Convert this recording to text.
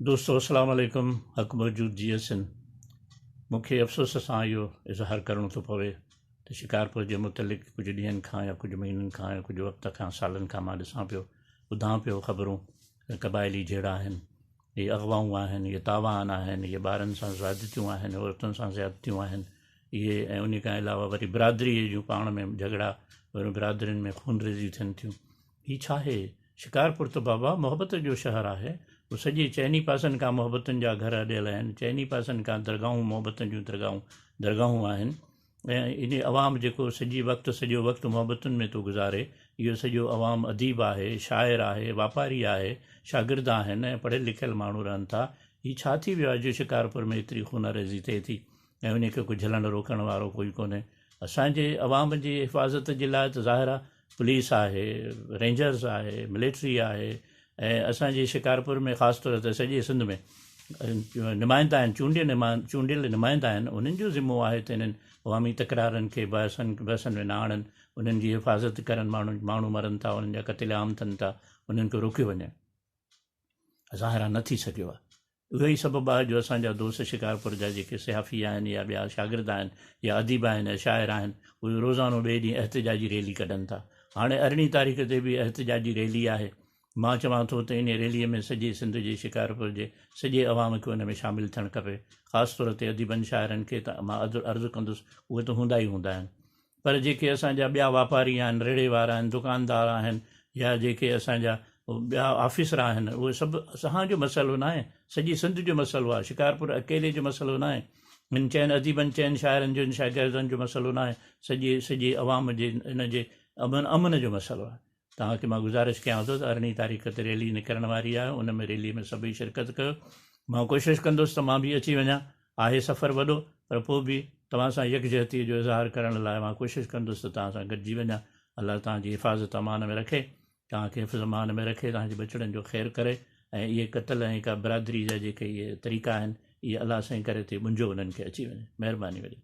دوستو اسلام عليڪم حق موجود جي سنڌ مون کي افسوس سان اهو اظهار ڪرڻو ٿو پوي ته شڪارپور جي متعلق ڪجهه ڏينهن کان يا ڪجهه مهينن کان يا ڪجهه وقت کان سالن کان مان ڏسان پيو ٻڌان پيو خبرون قبائلي جهيڙا آهن اهي اغوائون آهن اهي تاوان آهن اهي ٻارن سان زيادتيون آهن عورتن سان زيادتيون آهن اهي ۽ ان کان علاوه وري برادري جون پاڻ ۾ جهڳڙا وري برادرين ۾ خونريزيون ٿين ٿيون هي ڇا آهي؟ شڪارپور ته بابا محبت جو شهر آهي. هو سڄي چئني پاسن کان محبتن جا گهر اڏيل آهن. چئني پاسن کان درگاهون محبتن جون درگاهون درگاهون آهن ۽ انهي عوام جيڪو سڄي وقت سڄو وقت محبتن ۾ ٿو گذاري اهو سڄو عوام اديب آهي، شاعر آهي، واپاري آهي، شاگرد آهن ۽ پڙهيل لکيل ماڻهو رهن ٿا. هي ڇا ٿي ويو آهي جو شڪارپور ۾ ايتري خونريزي ٿئي ٿي ۽ انهي کي ڪو جهلڻ روڪڻ وارو ڪوئي ڪونهي. اسان جي عوام جي حفاظت جي لاء ته ظاهر آهي پوليس آهي، رينجرز آهي، ملٽري آهي ۽ اسان جي شڪارپور ۾ خاص طور تي سڄي سنڌ ۾ نمائندا آهن چونڊيل چونڊيل نمائندا آهن انهن جو ذمو آهي ته انهن عوامي تڪرارن کي بحثن بحثن ۾ نه آڻن انهن جي حفاظت ڪرن ماڻهو ماڻهو مرن ٿا انهن جا قتل عام ٿين ٿا انهن کي روڪيو وڃي ظاهر آهي نه ٿي سگهيو آهي اهو ئي سبب آهي جو اسان جا دوست شڪارپور جا جيڪي صحافي آهن يا ٻيا شاگرد آهن يا اديب آهن يا شاعر آهن اهي روزانو ٻئي ڏينهن احتجاجي ريلي ڪڍن ٿا. هاڻي ارڙهين تاريخ تي به احتجاجي ريلي آهي. مان چوان ٿو ته انهي ريلي ۾ سڄي سنڌ جي شڪارپور جي سڄي عوام کي ان ۾ شامل ٿيڻ کپي. خاص طور تي اديبن شاعرن کي ته مان عرض ڪندس اهي ته هوندا ئي هوندا آهن. پر جيڪي اسان جا ٻيا واپاري آهن، ريڙهي وارا آهن، دڪاندار آهن يا جيڪي اسان جا ٻيا آفيسر آهن اهي سڀ اسان جو مسئلو ناهي، سڄي سنڌ جو مسئلو آهي، شڪارپور اڪيلي جو مسئلو ناهي، هن چئن اديبن، چئن شاعرن جو شاگردن جو مسئلو ناهي، سڄي سڄي عوام جي ان جي امن امن جو مسئلو آهي. توهان کي مان گذارش ڪيان ٿو ته ارڙهين تاريخ تي ريلي نڪرڻ واري آهي ان ۾ ريلي ۾ سڀئي شرڪت ڪيو. مان ڪوشش ڪندس ته مان به اچي وڃان. آهي سفر وڏو پر پوء به توهان سان يڪجهتيء جو اظهار ڪرڻ لاء مان ڪوشش ڪندس ته توهان سان گڏجي وڃان. الله توهان جي حفاظت امان ۾ رکي. توهان کي حفظ امان ۾ رکي توهان جي ٻچڙن جو خير ڪري ۽ اهي قتل ۽ ڪا برادري جا جيڪي اهي طريقا آهن اهي الله سائين ڪري ته ٻنجو انهن کي اچي وڃي. مهرباني وڏي.